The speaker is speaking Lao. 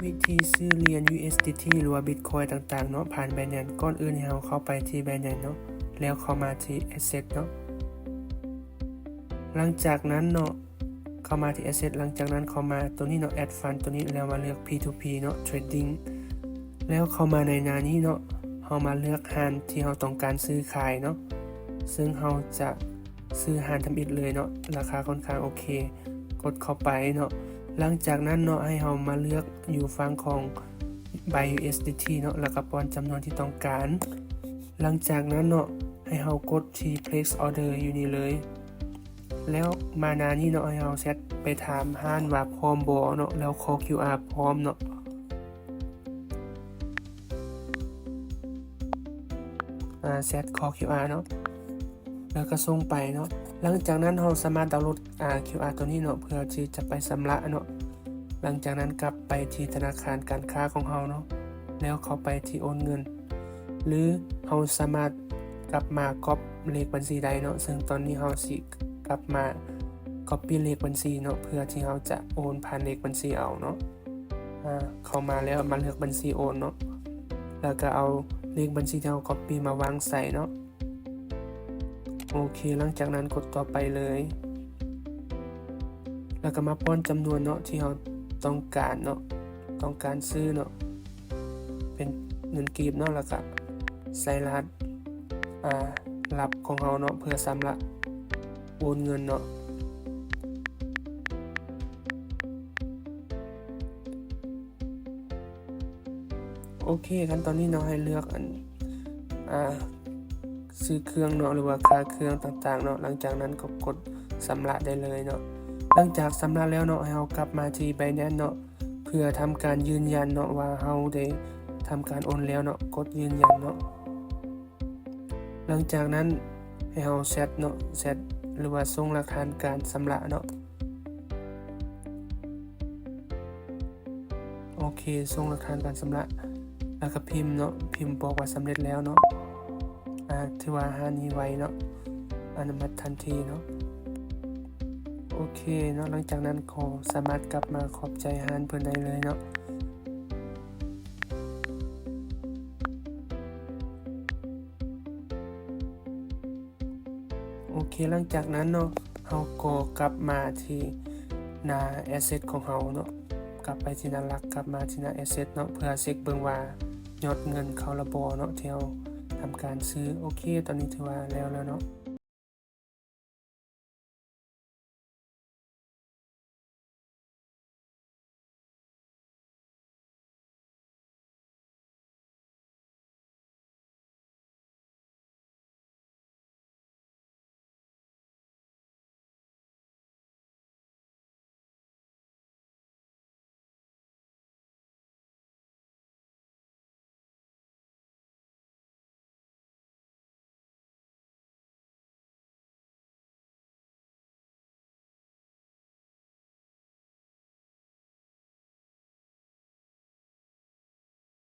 ວິທີຊື້ຫຼຽນ USDT ຫຼືວ່າ Bitcoin ຕ່າງໆເນາະ ຜ່ານ Binance. ກ່ອນອື່ນໃຫ້ເຮົາເຂົ້າໄປທີ່ Binance ເນາະ ແລ້ວເຂົ້າມາທີ່ Asset ເນາະ. ຫຼັງຈາກນັ້ນເນາະ ເຂົ້າມາທີ່ Asset ຫຼັງຈາກນັ້ນເຂົ້າມາໂຕນີ້ເນາະ Add Fund ໂຕນີ້ ແລ້ວມາເລືອກ P two P ເນາະ Trading ແລ້ວເຂົ້າມາໃນໜ້ານີ້ເນາະ ເຮົາມາເລືອກຮ້ານທີ່ເຮົາຕ້ອງການຊື້ຂາຍເນາະ ເຊິ່ງເຮົາຈະຊື້ຮ້ານທຳອິດເລີຍເນາະ ລາຄາຂ້ອນຂ້າງໂອເຄ ກົດເຂົ້າໄປເນາະ. ຫຼັງຈາກນັ້ນເນາະ ໃຫ້ເຮົາມາເລືອກຢູ່ຝັ່ງຂອງ Buy USDT ເນາະ ແລ້ວກໍປ້ອນຈຳນວນທີ່ຕ້ອງການ. ຫຼັງຈາກນັ້ນເນາະ ໃຫ້ເຮົາກົດທີ່ Place Order ຢູ່ນີ້ເລີຍ ແລ້ວມາໜ້ານີ້ເນາະ ໃຫ້ເຮົາແຊັດໄປຖາມຮ້ານວ່າພ້ອມບໍ່ເນາະ ແລ້ວຂໍ QR ພ້ອມເນາະ ອາ ແຊັດຂໍ QR ເນາະ ແລ້ວກໍສົ່ງໄປເນາະ. ຫຼັງຈາກນັ້ນເຮົາສາມາດດາວໂຫຼດ ອາ QR ໂຕນີ້ເນາະ ເພື່ອທີ່ຈະໄປຊຳລະເນາະ. ຫຼັງຈາກນັ້ນກັບໄປທີ່ທະນາຄານການຄ້າຂອງເຮົາເນາະ ແລ້ວເຂົ້າໄປທີ່ໂອນເງິນ ຫຼືເຮົາສາມາດກັບມາກັອບເລກບັນຊີໄດ້ເນາະ ເຊິ່ງຕອນນີ້ເຮົາຊິກັບມາກັອບປີ້ເລກບັນຊີເນາະ ເພື່ອທີ່ເຮົາຈະໂອນຜ່ານເລກບັນຊີເອົາເນາະ. ອາ ເຂົ້າມາແລ້ວມາເລືອກບັນຊີໂອນເນາະ ແລ້ວກໍເອົາເລກບັນຊີທີ່ເຮົາກັອບປີ້ມາວາງໃສ່ເນາະ. ໂອເຄ ຫຼັງຈາກນັ້ນກົດຕໍ່ໄປເລີຍ ແລ້ວກໍມາປ້ອນຈຳນວນເນາະ ທີ່ເຮົາຕ້ອງການເນາະ ຕ້ອງການຊື້ເນາະ ເປັນເງິນກີບເນາະ ແລ້ວກໍໃສ່ລະຫັດ ອາ ລັບຂອງເຮົາເນາະ ເພື່ອຊຳລະໂອນເງິນເນາະ. ໂອເຄ ຂັ້ນຕອນນີ້ເນາະ ໃຫ້ເລືອກອັນ ອາ ຊື້ເຄື່ອງເນາະ ຫຼືວ່າຄ່າເຄື່ອງຕ່າງໆເນາະ. ຫຼັງຈາກນັ້ນກໍກົດຊຳລະໄດ້ເລີຍເນາະ. ຫຼັງຈາກຊຳລະແລ້ວເນາະ ໃຫ້ເຮົາກັບມາທີ່ Binance ເນາະ ເພື່ອທຳການຢືນຢັນເນາະ ວ່າເຮົາໄດ້ທຳການໂອນແລ້ວເນາະ. ກົດຢືນຢັນເນາະ. ຫຼັງຈາກນັ້ນໃຫ້ເຮົາແຊັດເນາະ ແຊັດ ຫຼືວ່າສົ່ງຫຼັກຖານການຊຳລະເນາະ. ໂອເຄ ສົ່ງຫຼັກຖານການຊຳລະ ແລ້ວກໍພິມເນາະ ພິມບອກວ່າສຳເລັດແລ້ວເນາະ. ອາ ຖືວ່າຮ້ານນີ້ໄວເນາະ ອະນຸມັດທັນທີເນາະ. ໂອເຄເນາະ ຫຼັງຈາກນັ້ນກໍສາມາດກັບມາຂອບໃຈຮ້ານເພິ່ນໄດ້ເລີຍເນາະ. ໂອເຄ ຫຼັງຈາກນັ້ນເນາະ ເຮົາກໍກັບມາທີ່ໜ້າ Asset ຂອງເຮົາເນາະ ກັບໄປທີ່ໜ້າຫຼັກ ກັບມາທີ່ໜ້າ Asset ເນາະ ເພື່ອເຊັກເບິ່ງວ່າຍອດເງິນເຂົ້າລະບໍ່ເນາະ ທີ່ເຮົາທຳການຊື້. ໂອເຄ ຕອນນີ້ຖືວ່າແລ້ວແລ້ວເນາະ.